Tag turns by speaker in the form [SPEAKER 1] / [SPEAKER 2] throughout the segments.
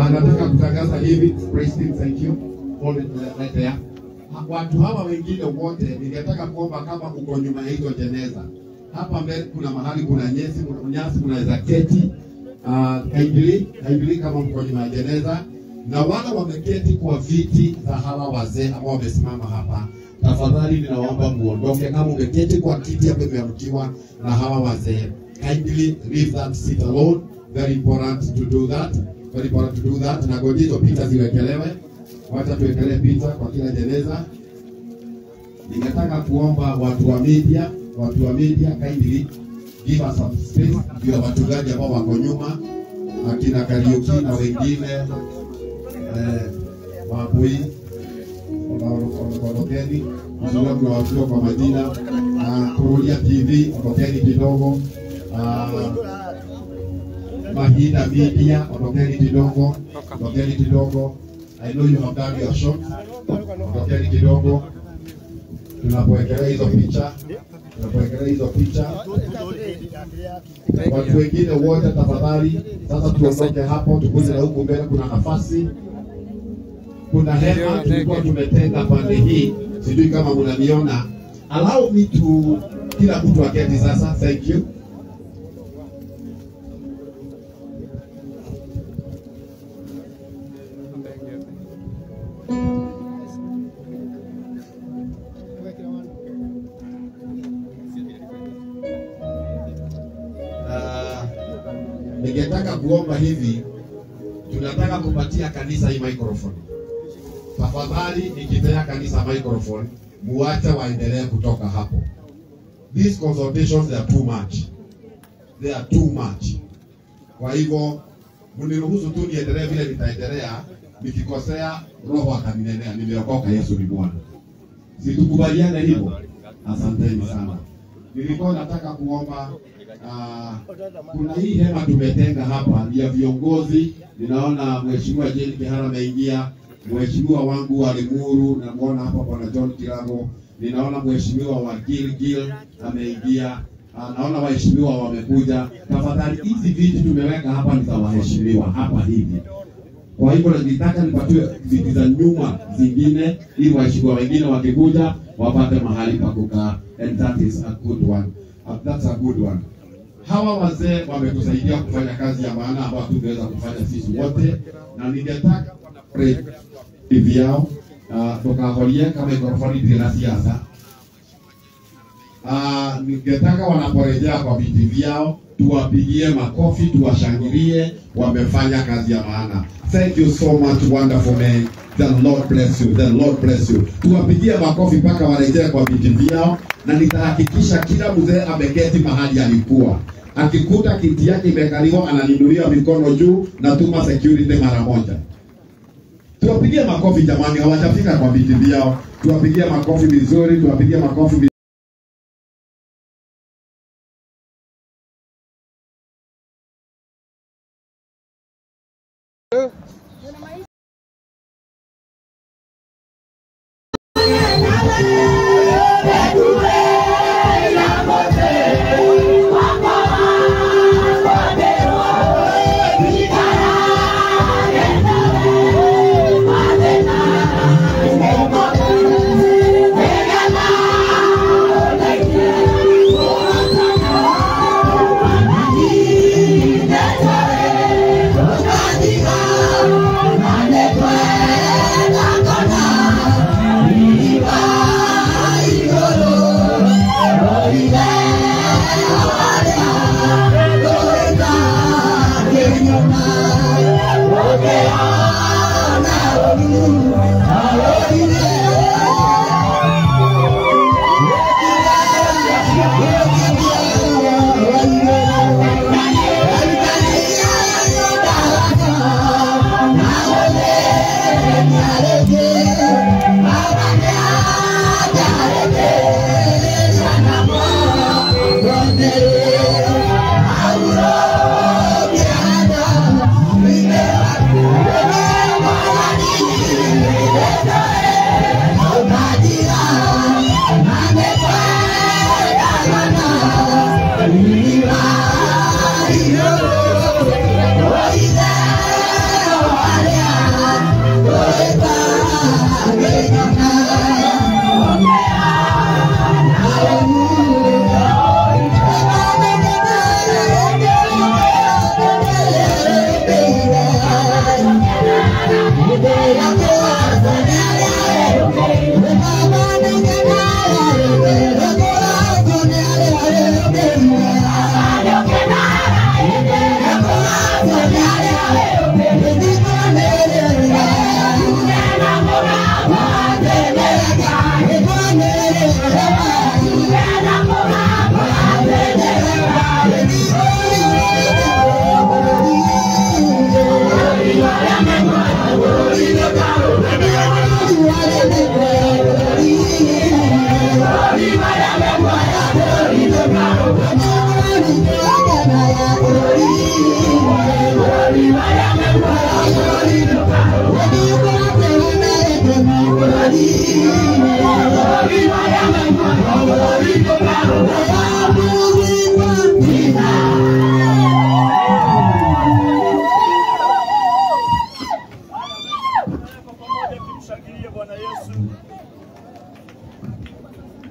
[SPEAKER 1] Anataka kutangaza hivi, praise him, thank you. Hold it right there. Watu hawa wengine wote ningetaka kuomba kama uko nyuma ya hizo jeneza. Hapa mbele kuna mahali kuna nyasi, kuna nyasi mnaweza keti. Kindly kama mko nyuma ya jeneza, na wale wameketi kwa viti za hawa wazee ambao wamesimama hapa, tafadhali ninaomba muondoke. Kama umeketi kwa kiti hapo imeamkiwa na hawa wazee, kindly leave that seat alone. Very important to do that. Very important to do that. Na ngoja hizo picha ziwekelewe. Wacha tuwekelee picha kwa kila jeneza. Ningetaka kuomba watu wa media kindly give us some space, ndio wachungaji ambao wako nyuma, akina Kariuki na wengine, Wabui, ondokeni, mzuri mnawajua kwa majina, Kurudia TV, ondokeni kidogo, Mahinda Media, ondokeni kidogo, ondokeni kidogo. I know you have done your shot. Ondokeni kidogo. Tunapowekelea hizo picha, tunapowekelea hizo picha, watu wengine wote tafadhali, sasa tuondoke hapo, tukuje na huku mbele, kuna nafasi, kuna hema tulikuwa tumetenga pande hii, sijui kama mnaniona. Allow me to, kila mtu aketi sasa, thank you. Ningetaka kuomba hivi, tunataka kupatia kanisa hii microphone. Tafadhali nikipea kanisa microphone, muache waendelee kutoka hapo. These consultations, they are too much. They are too much. Kwa hivyo mniruhusu tu niendelee vile nitaendelea, nikikosea Roho akaninenea, nimeokoka, Yesu ni Bwana. Si tukubaliane hivyo? Asanteni sana. Nilikuwa nataka kuomba, kuna hii hema tumetenga hapa ni ya viongozi. Ninaona Mheshimiwa Jane Kihara ameingia, Mheshimiwa wangu wa Limuru namuona hapa Bwana John Kirago, ninaona Mheshimiwa wa Gilgil ameingia, naona waheshimiwa wamekuja. Tafadhali hizi viti tumeweka hapa ni za waheshimiwa hapa hivi. Kwa hivyo nitaka nipatiwe viti za nyuma zingine ili waheshimiwa wengine wakikuja wapate mahali pa kukaa, and that is a good one. That's a good one. Hawa wazee wametusaidia kufanya kazi ya maana ambayo tungeweza kufanya sisi wote, na ningetaka hivi yao tukahorie kama mikrofoni ndio na siasa. Ningetaka wanaporejea kwa viti vyao tuwapigie makofi, tuwashangilie, wamefanya kazi ya maana. Thank you so much, wonderful men. The Lord bless you. The Lord bless you. Tuwapigie makofi mpaka warejee kwa viti vyao, na nitahakikisha kila mzee ameketi mahali alikuwa. Akikuta kiti yake imekaliwa, ananiinulia mikono juu na tuma security mara moja. Tuwapigie makofi jamani, hawajafika kwa viti vyao. Tuwapigie makofi vizuri, tuwapigie makofi vizuri.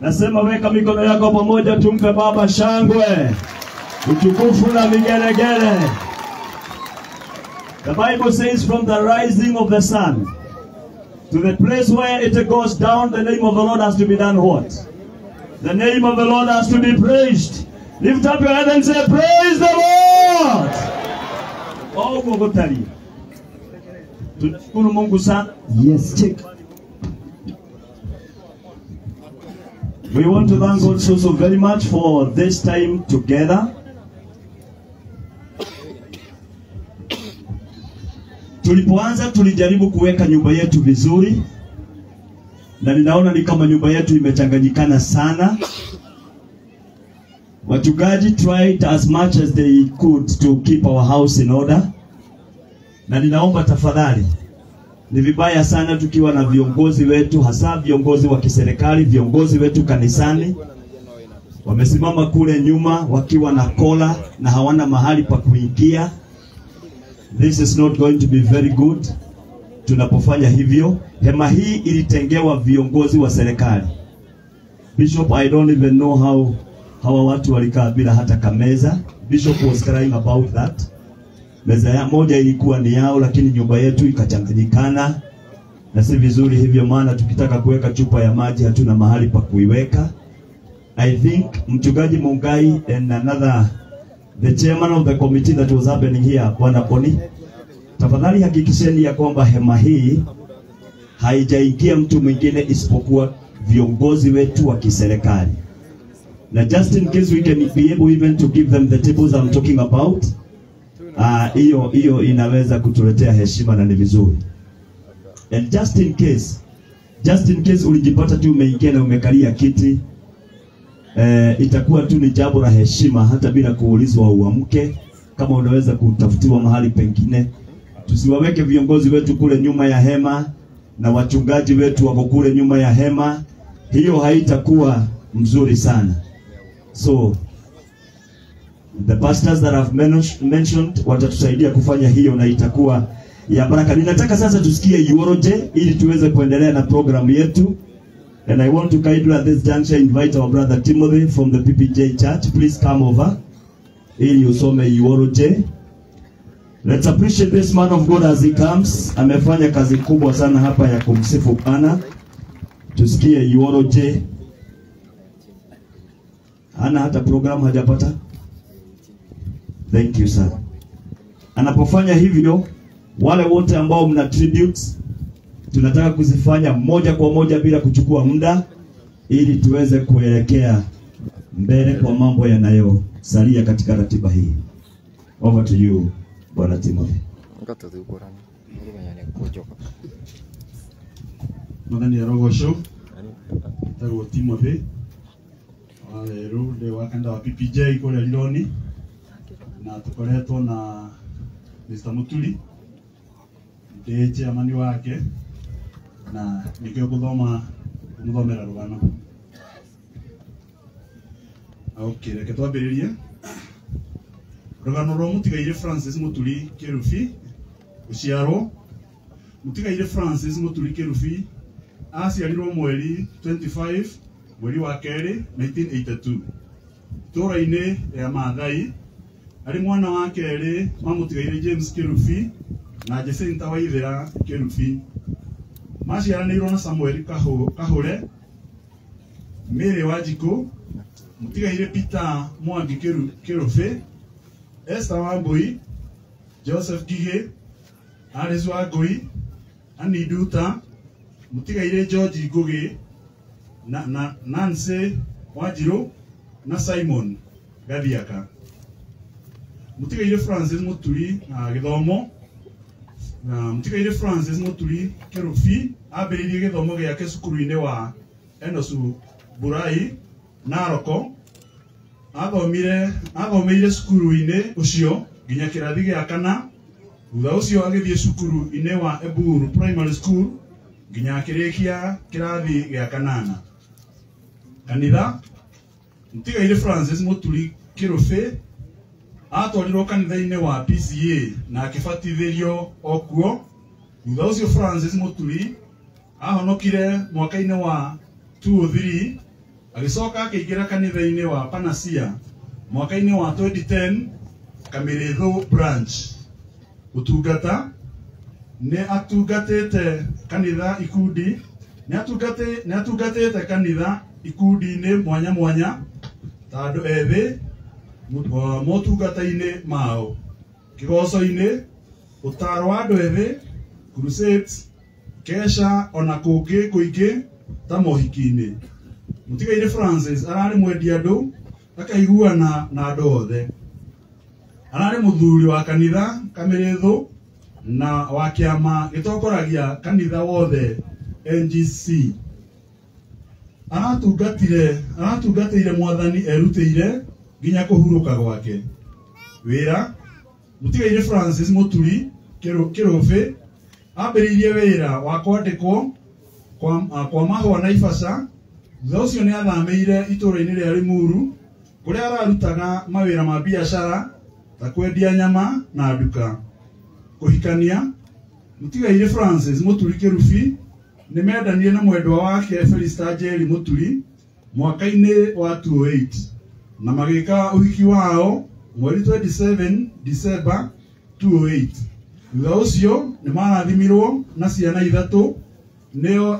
[SPEAKER 2] Nasema weka mikono yako pamoja, tumpe Baba shangwe, utukufu na vigelegele. The Bible says from the rising of the sun to the place where it goes down, the name of the Lord has to be done what? The name of the Lord has to be praised. Lift up your head and say, praise the Lord. Oh, Gogotari. Tunashukuru Mungu sana.
[SPEAKER 3] Yes, check.
[SPEAKER 2] We want to thank God so very much for this time together. Tulipoanza tulijaribu kuweka nyumba yetu vizuri, na ninaona ni kama nyumba yetu imechanganyikana sana. Wachungaji tried as much as they could to keep our house in order. Na ninaomba tafadhali, ni vibaya sana tukiwa na viongozi wetu, hasa viongozi wa kiserikali, viongozi wetu kanisani, wamesimama kule nyuma wakiwa na kola na hawana mahali pa kuingia. This is not going to be very good tunapofanya hivyo. Hema hii ilitengewa viongozi wa serikali. Bishop, I don't even know how hawa watu walikaa bila hata kameza. Bishop was crying about that. Meza ya moja ilikuwa ni yao, lakini nyumba yetu ikachanganyikana. Na si vizuri hivyo, maana tukitaka kuweka chupa ya maji hatuna mahali pa kuiweka. I think Mchungaji Mungai and another, the chairman of the committee that was happening here, Bwana Boni, tafadhali hakikisheni ya kwamba hema hii haijaingia mtu mwingine isipokuwa viongozi wetu wa kiserikali. Na just in case we can be able even to give them the tables I'm talking about, hiyo inaweza kutuletea heshima na ni vizuri. And just in case ulijipata tu umeingia na umekalia kiti, itakuwa tu ni jambo la heshima hata bila kuulizwa uamke. Kama unaweza kutafutiwa mahali pengine. Tusiwaweke viongozi wetu kule nyuma ya hema na wachungaji wetu wako kule nyuma ya hema. Hiyo haitakuwa mzuri sana. So the pastors that I've mentioned watatusaidia kufanya hiyo na itakuwa ya baraka. Ninataka sasa tusikie Yoroje ili tuweze kuendelea na programu yetu. And I want to kindly at this juncture invite our brother Timothy from the PPJ Church. Please come over ili usome Yoroje. Let's appreciate this man of God as he comes. Amefanya kazi kubwa sana hapa ya kumsifu Bwana. Tusikie Yoroje. Hana hata program hajapata. Thank you, sir. Anapofanya hivyo, wale wote ambao mna tributes tunataka kuzifanya moja kwa moja bila kuchukua muda, ili tuweze kuelekea mbele kwa mambo yanayosalia katika ratiba hii. Over to you, Bwana Timothy.
[SPEAKER 3] Mwathani arogocwo, njĩtagwo Timothy wa Werũ, ndĩ wa kanitha wa PPJ kũrĩa Rironi, na tũkoretwo na Mr. Muturi, ndĩ chairman wake, na nĩkĩo ngũthoma ngũmũthomera rũgano. Okay, reke twambĩrĩrie. Rũgano rwa Mũtigairĩ Francis Muturi Kĩrubi. Gũciarwo Mũtigairĩ Francis Muturi Kĩrubi aciarirwo mweri 25 mweri wa kerĩ 1982 itũũra-inĩ rĩa Maathai, arĩ mwana wa kerĩ wa Mũtigairĩ James Kĩrubi na Jacinta Waithera Kĩrubi. Maciaranĩirwo na Samuel Kahure, Mary Wanjikũ, Mũtigairĩ Peter Mwangi Kĩrubi, Esther Wambui, Joseph Ngigĩ, Alice Wangui, Annie Nduta, Mũtigairĩ George Ngugi, na Nancy Wanjirũ na Simon Gathiaka. Mũtigairĩ Francis Muturi na gĩthomo. Na Mũtigairĩ Francis Muturi Kĩrubi ambĩrĩirie gĩthomo gĩake cukuru-inĩ wa Enosu Burai Naroko. Athomeire cukuru-inĩ ũcio nginya kĩrathi gĩa kana. Thutha ũcio agĩthiĩ cukuru-inĩ wa Eburu Primary School nginya akĩrĩkia kĩrathi gĩa kanana. Kanitha Mũtigairĩ Francis Muturi Kĩrubi atwarirwo kanitha-inĩ wa PCA na akĩbatithĩrio o kuo. Thutha ũcio Francis Muturi ahonokire mwaka-inĩ wa 2003, agĩcoka akĩingĩra kanitha-inĩ wa Panacea mwaka-inĩ wa 2010 Kamĩrĩthũ branch. Ũtungata nĩ atungatĩte kanitha ikundi, nĩ atungatĩte kanitha ikundi-inĩ mwanya mwanya ta andũ ethĩ motungata-inĩ mao, kĩgoco-inĩ, ũtaaro wa andũ ethĩ, crusades, kesha ona kũngĩ kũingĩ ta mohiki-inĩ. Mũtigairĩ Francis ararĩ mwendia andũ, akaiguana na andũ othe. Ararĩ mũthuri wa kanitha Kamĩrĩthũ na wa kĩama gĩtongoragia kanitha wothe NGC. Aratungatĩire Mwathani erutĩire nginya kũhurũka gwake. Wĩra Mũtigairĩ Francis Muturi Kĩrubi ambĩrĩirie wĩra wa kwandĩkwo kwa mahũa Naivasha. Thutha ũcio nĩ athamĩire itũũra-inĩ rĩa Limuru kũrĩa ararutaga mawĩra ma biacara ta kwendia nyama na nduka. Kũhikania Mũtigairĩ Francis Muturi Kĩrubi nĩ mendanire na mwendwa wake Felista Njeri Muturi mwaka-inĩ wa 2008 na magĩka ũhiki wao mweri 27 December 2008. Thutha ũcio nĩ marathimirwo na ciana ithatũ, nĩo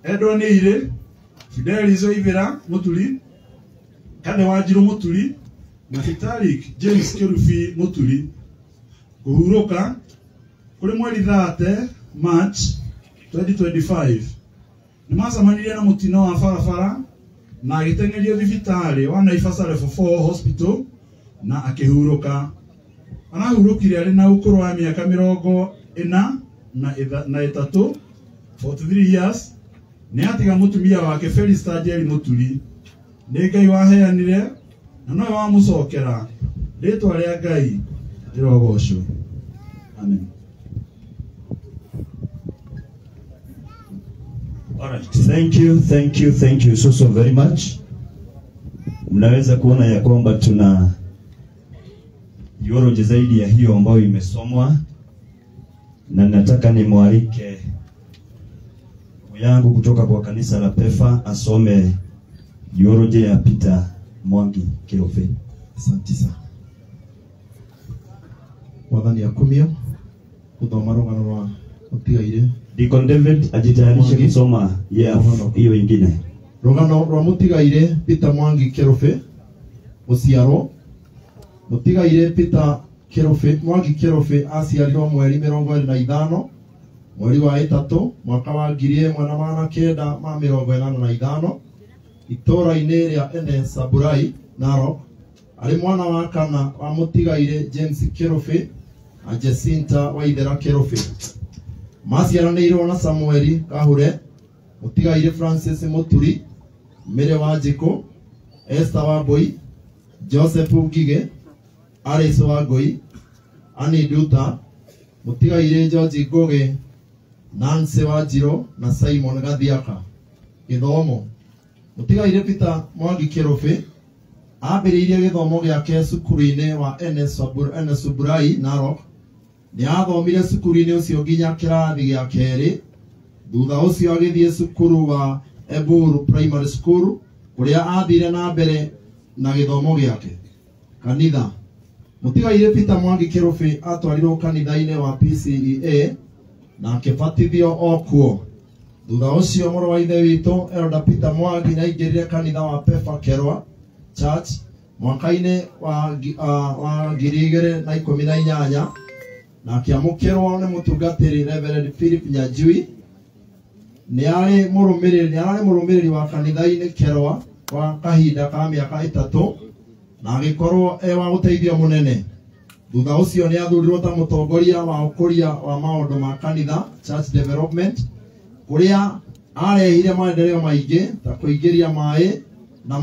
[SPEAKER 3] Edwa Nĩirĩ, Fidelis Waithera Muturi, Kathe Wanjirũ Muturi na Vitalik James Kĩrubi Muturi. Kũhurũka kũrĩ mweri 30 March 2025 nĩ macemanirie na mũtino wa barabara na agĩteng'erio thibitarĩ wa Naivasha Level 4 Hospital na akĩhurũka. Arahurũkire arĩ na ũkũrũ wa mĩaka 43, 43 years. Nĩ atiga mũtumia wake Felista Njeri Muturi. Nĩ Ngai waheanire na nowe wamũcokera. Rĩtwa rĩa Ngai rĩrogocwo. Amen.
[SPEAKER 2] All right. Thank you, thank you, thank you so so very much. Mnaweza kuona ya kwamba tuna eulogy zaidi ya hiyo ambayo imesomwa, na nataka nimwalike ndugu yangu kutoka kwa kanisa la PEFA asome eulogy ya Peter Mwangi Kĩrubi.
[SPEAKER 4] Asante sana. Mwathani akumio guthoma rũgano rwa Mũtigairĩ.
[SPEAKER 2] Deacon David ajitayarishe kusoma hiyo ingine.
[SPEAKER 4] Rũgano rwa Mũtigairĩ Peter Mwangi Kĩrubi. Gũciarwo Mũtigairĩ Peter Kĩrũbĩ Mwangi Kĩrũbĩ aciarirwo mweri 25 mweri wa 3 mwaka wa 1985 itũũra-inĩ rĩa Ene Saburai, Narok, arĩ mwana wa kana wa mũtigairĩ James Kĩrũbĩ na Jacinta Waithera Kĩrũbĩ. Maciaranĩirwo na Samueli Kahure, mũtigairĩ Francis Mũturi, Mary Wanjikũ, Esther Wambui, Joseph Ngigĩ, Alice Wangui, Annie Nduta, mũtigairĩ George Ngũgĩ, Nancy Wanjirũ na Simon Gathiaka. Gĩthomo. Mũtigairĩ Peter Mwangi Kĩrũbĩ ambĩrĩirie gĩthomo gĩake cukuru-inĩ wa Ene Suburai, Narok. Nĩ athomire cukuru-inĩ ũcio nginya kĩrathi gĩa kerĩ. Thutha ũcio agĩthiĩ cukuru wa Eburu Primary School kũrĩa athire na mbere na gĩthomo gĩake. Kanitha. Mũtigairĩ Peter Mwangi Kĩrũbĩ atwarirwo kanitha-inĩ wa PCEA na akĩbatithio o kuo. Thutha ũcio mũrũ wa ithe witũ Elder Peter Mwangi nĩaingĩrire kanitha wa Pefa Kerwa Church mwaka-inĩ wa 2018 na akĩamũkĩrwo nĩ mũtungatĩri Reverend Philip Nyanjui. Nĩ arĩ mũrũmĩrĩri wa kanitha-inĩ Kerwa kwa kahinda ka mĩaka 3 na agĩkorwo e wa ũteithio mũnene. Thutha ũcio nĩ athurirwo ta mũtongoria wa ũkũria wa maũndũ ma kanitha, Church Development, kũrĩa arehire maendeleo maingĩ ta kũingĩria maĩ na